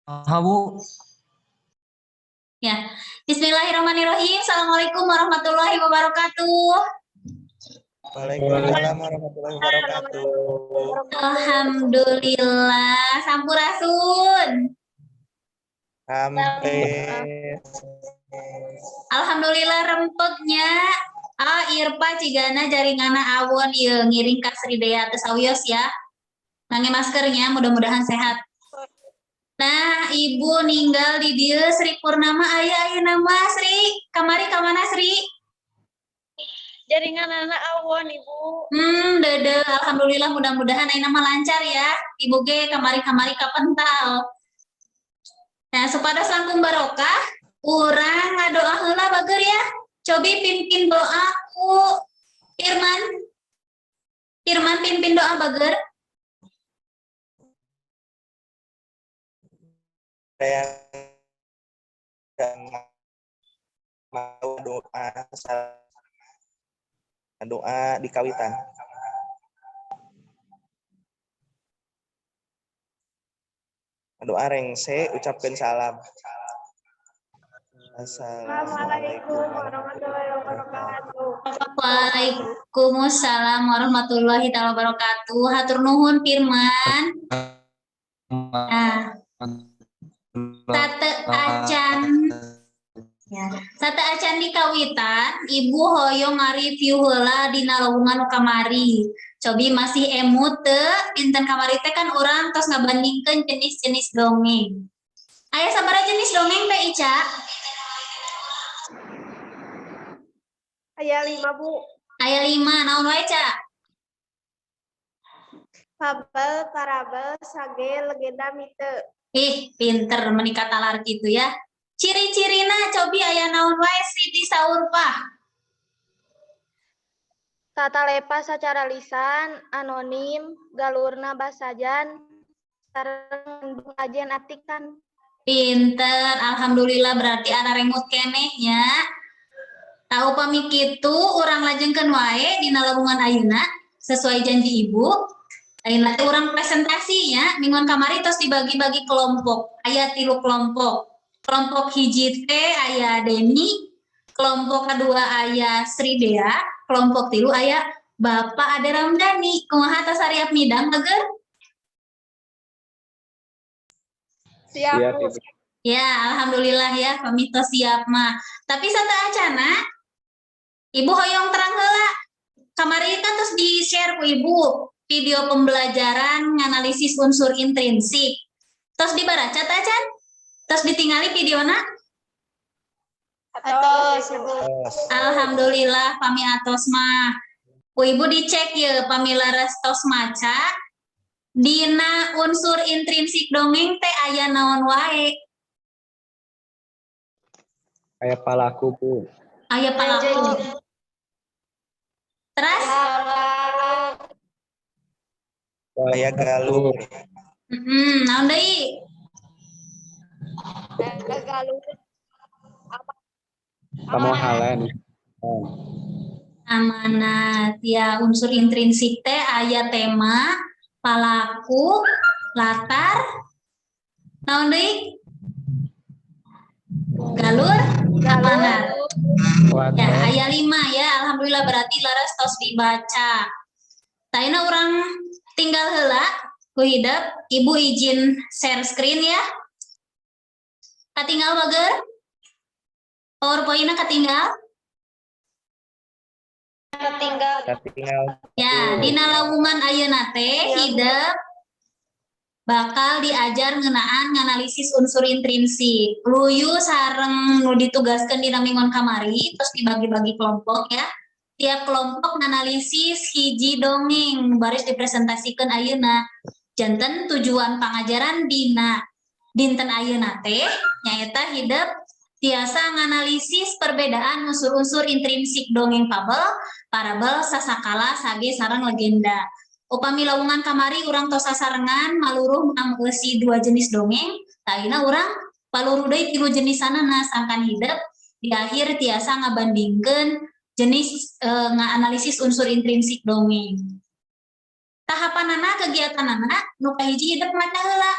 Ah, Bu. Ya, bismillahirrahmanirrahim. Assalamualaikum warahmatullahi wabarakatuh. Waalaikumsalam warahmatullahi wabarakatuh. Alhamdulillah, sampurasun. Sampai. Alhamdulillah rempeg nya. Ah, Irpa cigana jaringanna awon ieu ngiring ka Sri Dea teu sawios ya. Ngangge maskernya, mudah-mudahan sehat. Nah, Ibu ninggal di dieu Sri Purnama aya ayeuna mah. Sri. Kamari ka mana, Sri? Jaringanana awon, Ibu. Dede, alhamdulillah, mudah-mudahan ayeuna mah lancar ya. Ibu ge kamari-kamari kapental. Nah, supados langkung barokah, urang ngadoa heula, bager ya. Cobi pimpin doa ku Firman. Firman, pimpin doa, bager. Saya mau doa, doa di kawitan. Doa rengse, ucapkan salam. Assalamualaikum warahmatullahi wabarakatuh. Waalaikumsalam warahmatullahi taala wabarakatuh. Hatur nuhun, Firman. Nah, sateuacan ya, sateuacan di kawitan, Ibu hoyong ngareview heula dina lowongan nu kamari. Cobi masih emut teu? Dinten kamari teh kan urang tos ngabandingkeun jenis-jenis dongeng. Aya sabaraha jenis dongeng teh, Ica? Aya 5, Bu. Aya 5, naon wae, Ca? Fabel, parabel, sage, legenda, mite. Ih, pinter meni katalar gitu ya. Ciri-cirina cobi aya naon wae, Siti Saurpah? Tata lepa secara lisan, anonim, galurna basajan, sareng pengajian atikan. Pinter, alhamdulillah, berarti araremut keneh nya. Tah, upami kitu urang lajengkeun wae dina lowongan ayeuna sesuai janji Ibu. Ayeuna teh urang presentasi nya, mingguan kamari tos dibagi-bagi kelompok. Aya 3 kelompok. Kelompok hiji teh aya Deni, kelompok kedua aya Sri Dea, kelompok 3 aya Bapak Ade Ramdhani. Kumaha, tos sariap midang, bager? Siap, Siap, Bu. Ibu. Ya, alhamdulillah ya, kami tos siap mah. Tapi sateuacana Ibu hoyong terang heula. Kamari kan terus di-share ku Ibu video pembelajaran nganalisis unsur intrinsik. Tos dibaraca tacan? Tos ditingali videona? Atos, Ibu. Alhamdulillah pami atos mah. Ku Ibu dicek ya, pami leres tos maca. Dina unsur intrinsik dongeng teh aya naon wae? Aya palaku, Bu. Aya palaku. Terus? Aya galur. Naon deui? Galur. Pamohalen. Amanat ya, unsur intrinsik teh aya tema, palaku, latar, naon deui? Galur, amanat. Ya, aya 5 ya. Alhamdulillah, berarti leres tos dibaca. Tah, ayeuna urang tinggal heula ku hidep, Ibu izin share screen ya. Katinggal, bager? PowerPoint-nya katinggal? Katinggal. Katinggal. Ya, dina lawungan ayeuna teh hidep bakal diajar ngeunaan nganalisis unsur intrinsik. Luyu sareng nu ditugaskeun dina minggon kamari, terus dibagi-bagi kelompok ya. Tiap kelompok nganalisis hiji dongeng baris dipresentasikan ayeuna. Janten tujuan pangajaran dina dinten ayeuna teh nyaeta hidep tiasa nganalisis perbedaan unsur-unsur intrinsik dongeng fabel, parabel, sasakala, sage, sareng legenda. Upami lawungan kamari urang tos sasarengan maluruh mangeusi 2 jenis dongeng, tah ayeuna urang paluruh deui 3 jenisanana sangkan hidep di akhir tiasa ngabandingkeun jenis ngaanalisis unsur intrinsik dongeng. Tahapanana, kegiatanana, nu kahiji hidep maca heula.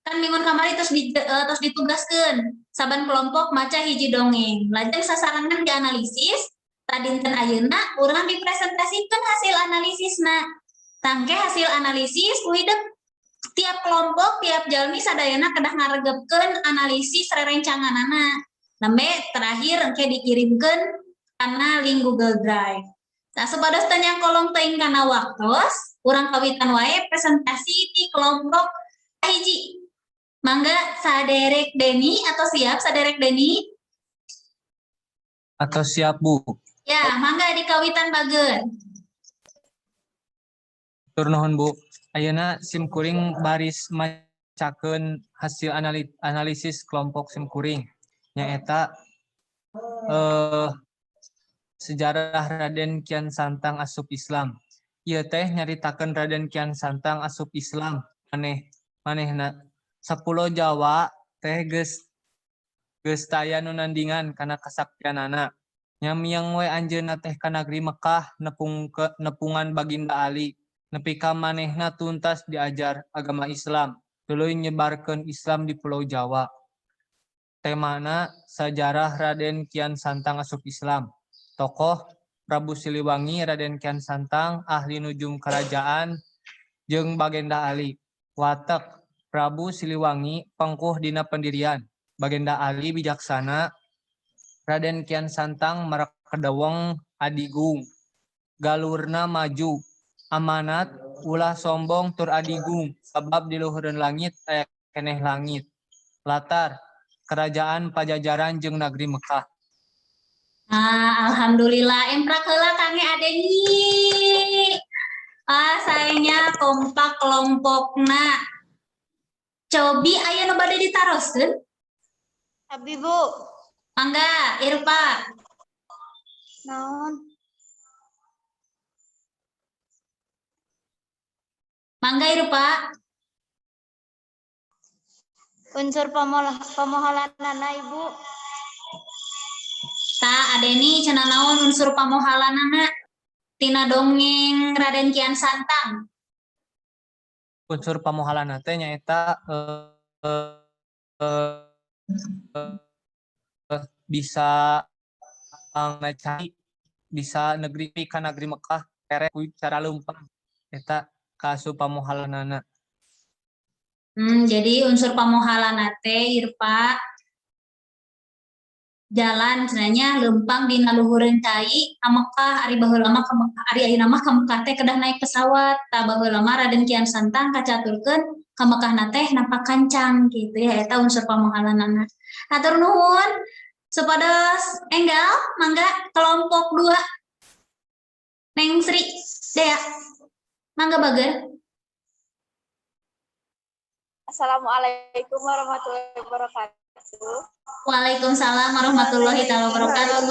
Kan minggu kamari terus terus ditugaskeun saban kelompok maca hiji dongeng. Lajeng sasarengan dianalisis, tah dinten ayeuna urang dipresentasikan hasil analisisna. Tah engke hasil analisis ku hidep tiap kelompok, tiap jalmi sadayana kedah ngaregepkeun analisis rerencanganana. Nembe terakhir engke dikirimkeun kana link Google Drive. Nah, supados teu nyangkolong teuing kana waktos, urang kawitan wae presentasi di kelompok hiji. Mangga, saderek Deni atau siap saderek Deni? Atau siap, Bu. Ya, mangga dikawitan, Bager. Hatur nuhun, Bu. Ayeuna sim kuring baris macakeun hasil analisis kelompok sim kuring. Nyaeta sejarah Raden Kian Santang asup Islam. Ieu teh nyaritakeun Raden Kian Santang asup Islam. Maneh manehna sapulo Jawa teh geus taya nu nandingan kana kasaktianana. Nya miang we anjeunna teh ka nagri Mekah nepungan Baginda Ali. Nepi ka manehna tuntas diajar agama Islam, tuluy nyebarkeun Islam di Pulau Jawa. Temana sejarah Raden Kian Santang asup Islam. Tokoh Prabu Siliwangi, Raden Kian Santang, ahli nujum kerajaan, jeung Bagenda Ali. Watek Prabu Siliwangi pengkuh dina pendirian. Bagenda Ali bijaksana. Raden Kian Santang merekedeweng adigung. Galurna maju. Amanat ulah sombong tur adigung sabab di luhureun langit aya keneh langit. Latar Kerajaan Pajajaran jeung Nagri Mekah. Nah, alhamdulillah emprak heula kangge Adeni. Ah, sayangnya kompak kelompokna. Cobi aya nu bade ditaroskeun? Abdi, Bu. Mangga, Irfa. Naon? Mangga, Irfa. Unsur pamohalanana, Ibu. Tah, Adeni cenah naon unsur pamohalanana tina dongeng Raden Kian Santang? Unsur pamohalanana teh nyaeta bisa ngacai, bisa negeri ka nagri Mekah tere cara leumpang eta kaasup pamohalanana. Jadi unsur pamohalanana teh, Irfa, jalan cenanya leumpang dina luhureun cai ka Mekah. Ari baheula mah ka Mekah, ari ayeuna mah ka Mekah teh kedah naik pesawat. Tah, baheula mah Raden Kian Santang kacaturkeun ka Mekahna teh napak kancang gitu ya, eta unsur pamohalanana. Hatur nuhun. Supados enggal, mangga kelompok 2. Neng Sri Dea. Mangga, Bager. Assalamualaikum warahmatullahi wabarakatuh. Waalaikumsalam warahmatullahi taala wabarakatuh.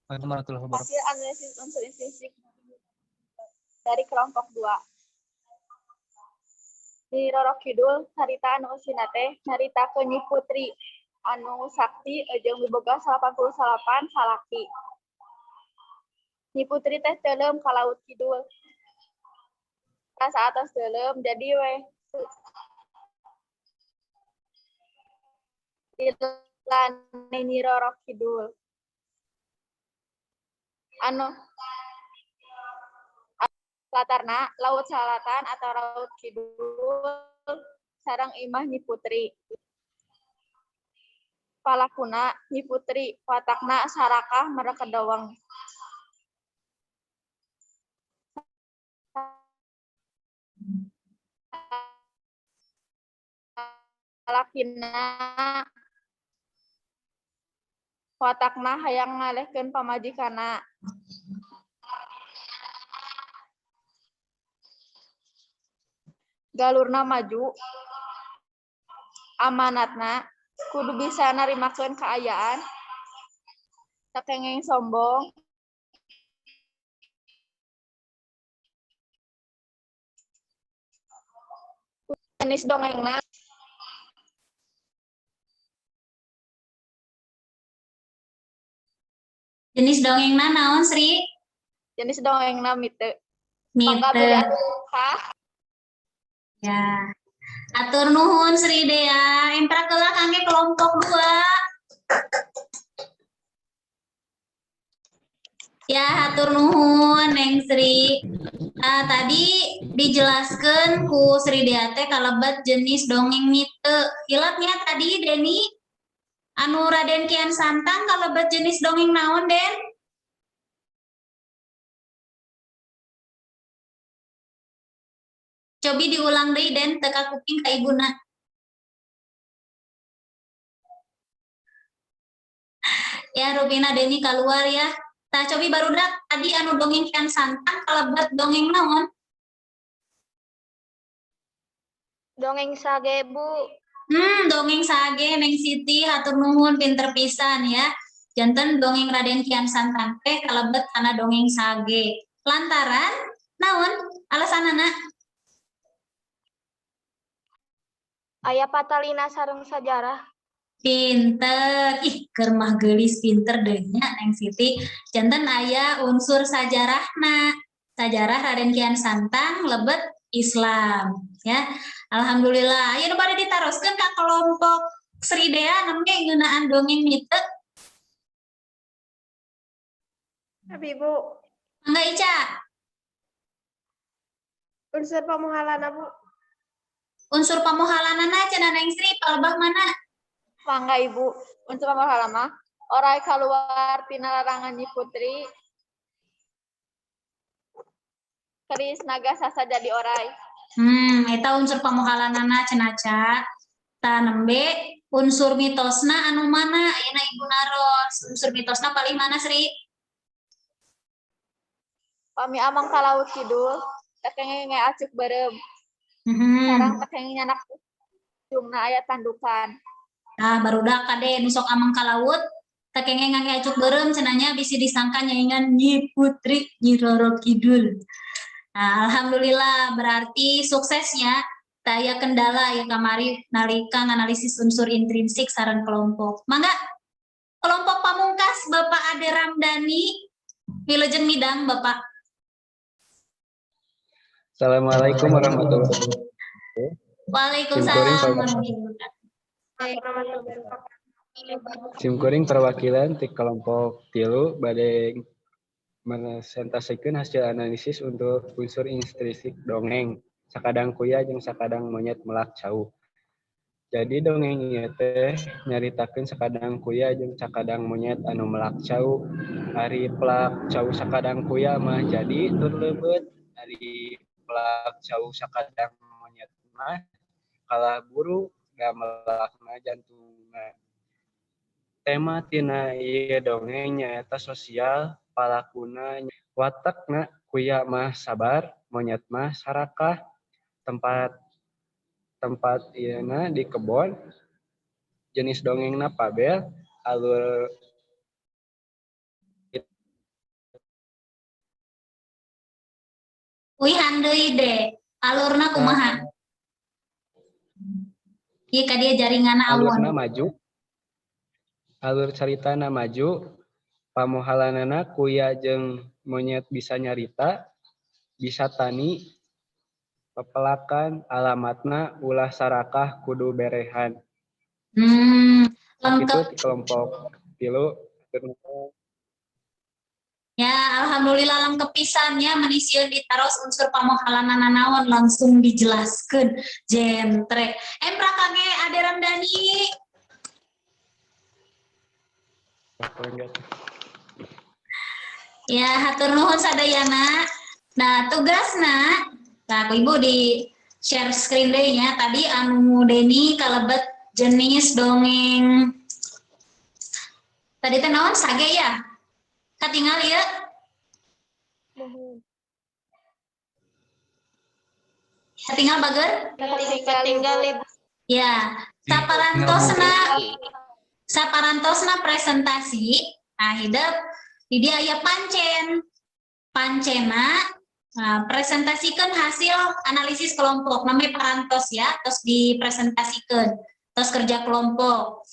Warahmatullahi wabarakatuh. Hasil analisis unsur intrinsik dari kelompok 2. Nyi Roro Kidul carita anu eusina teh nyaritakeun Nyi Putri anu sakti jeung miboga 89 salaki. Nyi Putri teh teuleum ka Laut Kidul. Tah, saatos teuleum jadi weh dilane Nyi Roro Kidul. Anu latarna Laut Selatan atau Laut Kidul sareng imah Nyi Putri. Palakuna Nyi Putri, watakna sarakah merekedeweng. Salakina watakna hayang ngalehkeun pamajikanna. Galurna maju, amanatna kudu bisa narimakeun kaayaan, teu kenging sombong, jenis dongengna Jenis dongengna naon, Sri? Jenis dongengna mite. Mangga Mite. beli. Ya. Atur nuhun, Sri Dea. Emprak heula kangge kelompok 2. Ya, hatur nuhun, Neng Sri. Nah, tadi dijelaskan ku Sri Dea teh kalebet jenis dongeng mite. Hilap nya tadi, Deni, anu Raden Kian Santang kalebet jenis dongeng naon, Den? Cobi diulang deui, Den, teu kakuping ka ibuna. Ya, rupina Deni keluar ya. Tah, cobi barudak, tadi anu dongeng Kian Santang kalebet dongeng naon? Dongeng sage, Bu. Dongeng sage, Neng Siti, hatur nuhun, pinter pisan ya. Janten dongeng Raden Kian Santang teh kalebet kana dongeng sage. Lantaran naon alasanana? Aya patalina sareng sajarah. Pinter, ih, keur mah geulis pinter deh nya, Neng Siti. Janten aya unsur sajarahna. Sajarah Raden Kian Santang lebet Islam ya. Alhamdulillah. Ayo nu bade ditaroskeun ka kelompok Sri Dea nembe ngeunaan dongeng mite. Abi, Bu. Mangga, Ica. Unsur pamohalana, Bu. Unsur pamohalanana cenah Neng Sri palebah mana? Mangga, Ibu. Unsur pamohalan mah orai kaluar tina larangan Nyi Putri. Keris naga sasa jadi orai. Eta unsur pamohalanana cenah, Ca. Tah, nembe unsur mitosna anu mana? Ayeuna Ibu naros. Unsur mitosna paling mana, Sri? Pami amang ka laut kidul, teu kenging acuk beureum. Sareng teu kenging nyandak ujungna aya tandukan. Nah, barudak kade nu sok amang ka laut, teu kenging ngangge acuk beureum cenah nya, bisi disangka nyaingan Nyi Putri Nyi Roro Kidul. Nah, alhamdulillah berarti suksesnya taya kendala ya kamari nalika nganalisis unsur intrinsik sareng kelompok. Mangga kelompok pamungkas, Bapak Ade Ramdhani, wilujeng midang, Bapak. Assalamualaikum warahmatullahi wabarakatuh. Waalaikumsalam. Simkuring perwakilan ti kelompok 3 bade mepresentasikan hasil analisis untuk unsur intrinsik dongeng Sakadang Kuya jeung Sakadang Monyet Melak Cau. Jadi dongeng ieu teh nyaritakeun sakadang kuya jeung sakadang monyet anu melak cau. Ari pelak cau sakadang kuya mah jadi tur leubeut, ari pelak cau sakadang monyet mah kalah buru da melakna jantungna. Tema tina ieu dongeng nyaeta sosial, palakuna watakna kuya mah sabar, monyet mah sarakah. Tempat tempat ieuna di kebon, jenis dongengna fabel, alur Uihan deui de, alurna kumaha? Ieu ka dieu jaringanna alurna awon. Maju, alur caritana maju, pamohalanana kuya jeung monyet bisa nyarita, bisa tani, pepelakan, alamatna ulah sarakah kudu berehan. Lengkap. Itu di kelompok 3. Ya, alhamdulillah lengkap pisan nya, meni sieun ditaros unsur pamohalanana naon langsung dijelaskeun. Jentre. Empra kangge Ade Ramdhani. Ya, hatur nuhun sadayana. Nah, tugasna, nah, ku Ibu di share screen deui nya. Tadi anu Deni kalebet jenis dongeng. Tadi teh naon sage ya? Katingal ya? Katingal bager? Katingal, Ibu. Ya, saparantosna presentasi, nah hidep di dia aya pancen. Pancena, nah, presentasikan hasil analisis kelompok, namanya parantos ya, terus dipresentasikan, terus kerja kelompok.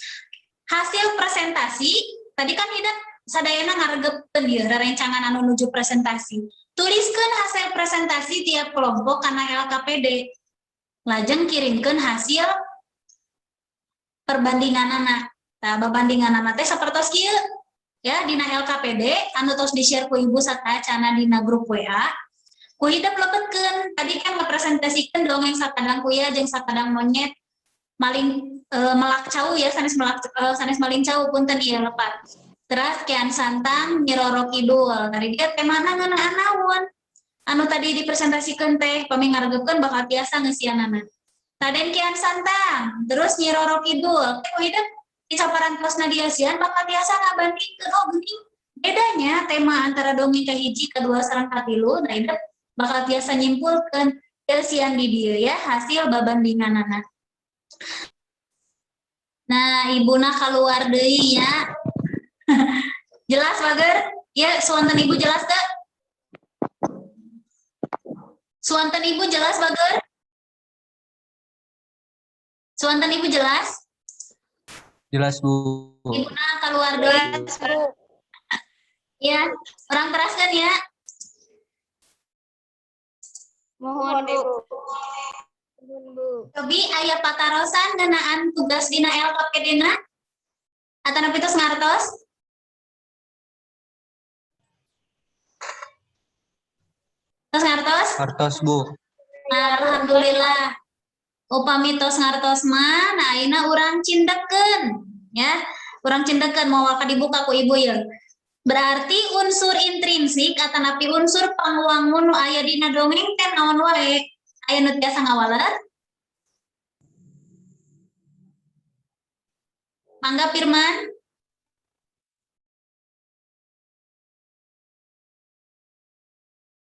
Hasil presentasi, tadi kan hidep sadayana ngaregepkeun ieu rerencangan anu nuju presentasi. Tuliskeun hasil presentasi tiap kelompok karena LKPD. Lajeng kirimkeun hasil perbandinganana. Tah, babandinganana teh sapertos kieu ya, dina LKPD anu tos di-share ku Ibu sateuacana dina grup WA. Ku hidep lebetkeun, tadi kan ngapresentasikan dongeng Sakadang Kuya jeung Sakadang Monyet maling melak cau ya, sanes melak, sanes maling cau, punten ieu lepat. Terus Kian Santang, Nyi Roro Kidul. Tadi dia temana ngeunaan naon? Anu tadi dipresentasikan teh, pami ngaregepkeun bakal tiasa ngeusianana. Raden Kian Santang, terus Nyi Roro Kidul. Teh ku hidep di saparantosna dieusian bakal tiasa ngabandingkeun, oh geuning bedanya tema antara dongeng kahiji, kedua, sareng katilu. Nah, hidep bakal tiasa nyimpulkeun eusian di dieu ya hasil babandinganana. Nah, ibuna keluar deui ya. Jelas, Bager? Ya, suanten Ibu jelas teu? Suanten Ibu jelas, Bager? Suanten Ibu jelas? Jelas, Bu. Ibuna keluar deui. Jelas, Bu. Ya, urang teraskeun ya. Mohon, Bu. Mohon, Bu. Cobi aya patarosan ngeunaan tugas dina LKPD na? Atanapi tos ngartos? Tos ngartos? Ngartos, Bu. Alhamdulillah. Upami tos ngartos mah, nah ayeuna urang cindekkeun ya. Urang cindekkeun, moal dibuka ku Ibu ya. Berarti unsur intrinsik atanapi unsur pangwangun nu aya dina dongeng teh naon wae? Aya nu tiasa ngawaler? Mangga, Firman.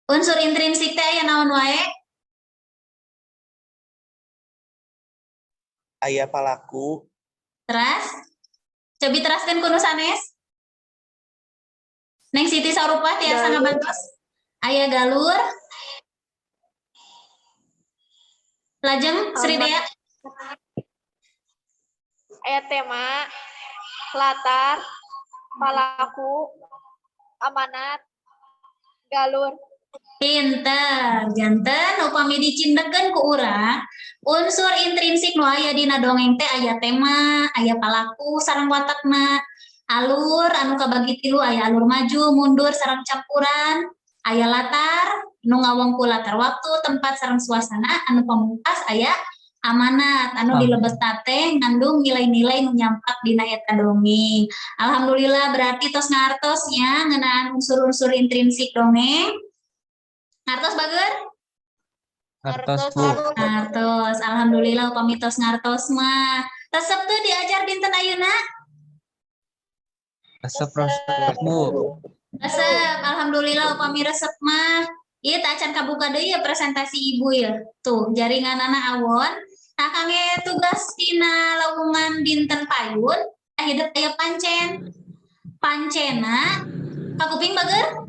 Unsur intrinsik teh aya naon wae? Aya palaku. Teras? Cobi teraskeun ku nu sanes. Neng Siti Sarupa tiasa Galur. Ngabantos. Aya galur. Lajeng Sri Dea. Aya tema, latar, palaku, amanat, galur. Pinter, janten upami dicindekkeun ku urang, unsur intrinsik nu aya dina dongeng teh aya tema, aya palaku sareng watakna, alur anu kabagi tilu, aya alur maju, mundur sareng campuran, aya latar nu ngawongku latar waktu, tempat sareng suasana, anu pamungkas aya amanat anu Amin. Dilebetna teh ngandung nilai-nilai nu nyampak dina eta dongeng. Alhamdulillah, berarti tos ngartos nya ngeunaan unsur-unsur intrinsik dongeng. Ngartos, Bager? Ngartos, Bu. Ngartos. Alhamdulillah upami tos ngartos mah. Resep tuh diajar dinten ayeuna? Resep, resep, Bu. Resep. Alhamdulillah upami resep mah. Ieu teh acan kabuka deui ya presentasi Ibu ya. Tuh, jaringanana awon. Nah, kangge tugas dina lawungan dinten payun, hidep aya pancen. Pancena kakuping, Bager?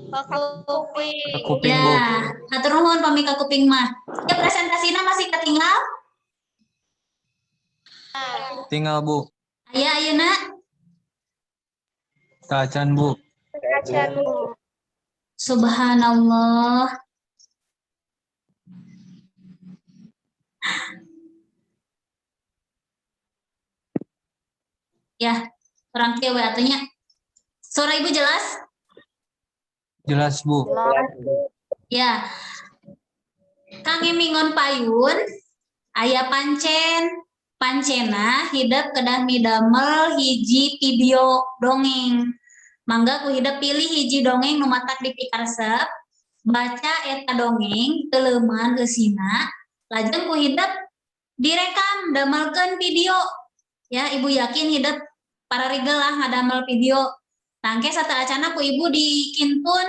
Kakuping. Kakuping, Bu. Ya, hatur nuhun pami kakuping mah. Ya, presentasina masih ketinggal? Tinggal, Bu. Aya ayeuna? Tacan, Bu. Acan, Bu. Subhanallah. Ya, kurang kieu we atuh nya. Suara Ibu jelas? Jelas, Bu. Ya. Kangge mingon payun aya pancen. Pancena hidep kedah midamel hiji video dongeng. Mangga ku hidep pilih hiji dongeng nu matak dipikaresep, baca eta dongeng, teuleuman eusina, lajeng ku hidep direkam, damelkeun video. Ya, Ibu yakin hidep pararigel lah ngadamel video. Tangke sateuacana ku Ibu dikintun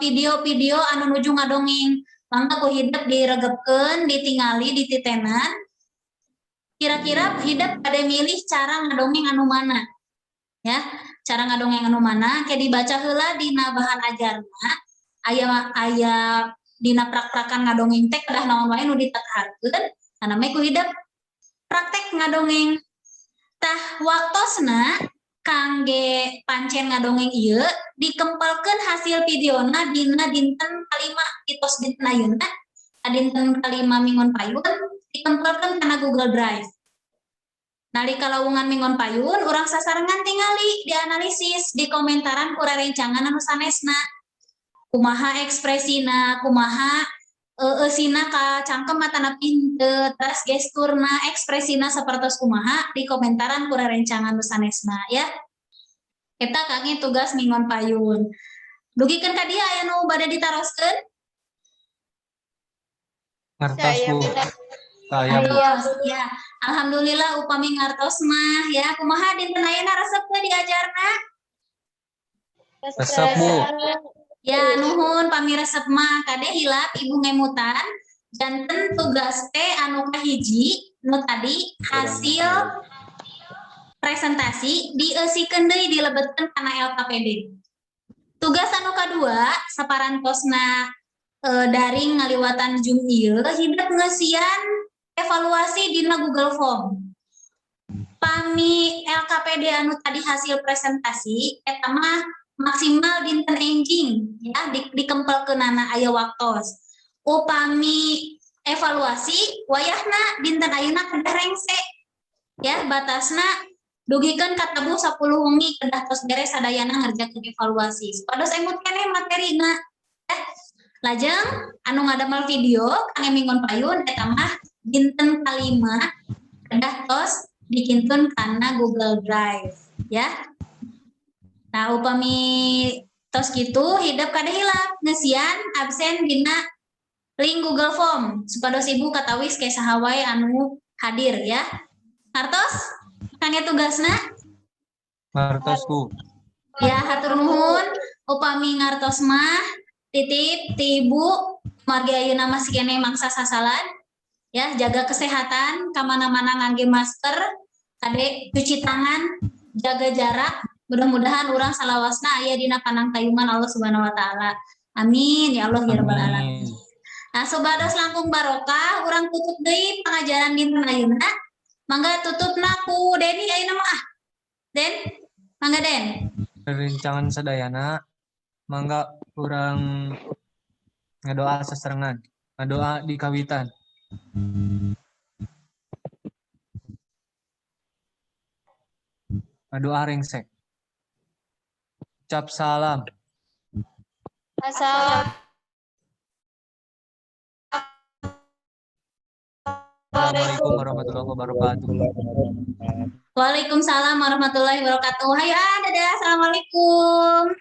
video-video anu nuju ngadongeng. Mangga ku hidep diregepkeun, ditingali, dititenan. Kira-kira hidep pada milih cara ngadongeng anu mana? Ya, cara ngadongeng anu mana? Ke dibaca heula dina bahan ajarna, aya aya dina prak-prakan ngadongeng teh kedah naon wae nu ditekankeun, nah namanya ku hidep praktek ngadongeng. Tah, waktosna kangge pancen ngadongeng ieu dikempalkeun hasil videona dina dinten kalima, kitos dinten ayeuna. Dinten kalima mingon payun ditempelkeun kana Google Drive. Nalika lawungan mingon payun, urang sasarengan tingali, dianalisis, dikomentaran ku rerencangan anu sanesna. Kumaha ekspresina, kumaha eusina ka cangkem atanapi henteu, teras gesturna, ekspresina sapertos kumaha, dikomentaran ku rerencangan nu sanesna ya. Eta kangge tugas mingon payun. Dugikeun ka dieu aya nu bade ditaroskeun? Ngartos, Bu. Saya, Bu. Ya, alhamdulillah upami ngartos mah ya. Kumaha dinten ayeuna, resep teu diajarna? Resep, Bu. Ya, nuhun pami resep mah. Kade hilap ibu ngemutan janten tugas teh anu kahiji nu tadi hasil presentasi dieusikeun deui, dilebetkeun kana LKPD. Tugas anu kadua saparantosna daring ngaliwatan Zoom ieu, hidep ngeusian evaluasi dina Google Form. Pami LKPD anu tadi hasil presentasi eta mah maksimal dinten enjing ya di, dikempelkeunana aya waktos. Upami evaluasi wayahna dinten ayeuna kedah rengse ya, batasna dugikeun ka tabuh 10 wengi kedah tos beres sadayana ngerjakeun evaluasi, supados emut keneh materina ya. Lajeng anu ngadamel video kangge mingon payun eta mah dinten kalima kedah tos dikintun kana Google Drive ya. Nah, upami tos kitu, hidep kade hilap ngeusian absen dina link Google Form supados ibu katawis ke saha wae anu hadir ya. Ngartos kangge tugasna? Ngartos, Bu. Ya, hatur nuhun. Upami ngartos mah titip ti ibu, margi ayeuna masih keneh mangsa sasalad ya, jaga kesehatan, kamana-mana ngangge masker, kade cuci tangan, jaga jarak. Mudah-mudahan urang salawasna aya dina panangtayungan Allah Subhanahu wa taala. Amin ya Allah ya rabbal alamin. Nah, supados langkung barokah, urang tutup deui pengajaran dinten ayeuna. Mangga tutupna ku Deni ayeuna mah ah. Den, mangga, Den. Rerencangan sadayana, mangga urang ngadoa sasarengan, ngadoa di kawitan. Ngadoa rengsek. Ucap salam. Assalamualaikum warahmatullahi wabarakatuh. Waalaikumsalam warahmatullahi wabarakatuh. Hayo ah, dadah. Assalamualaikum.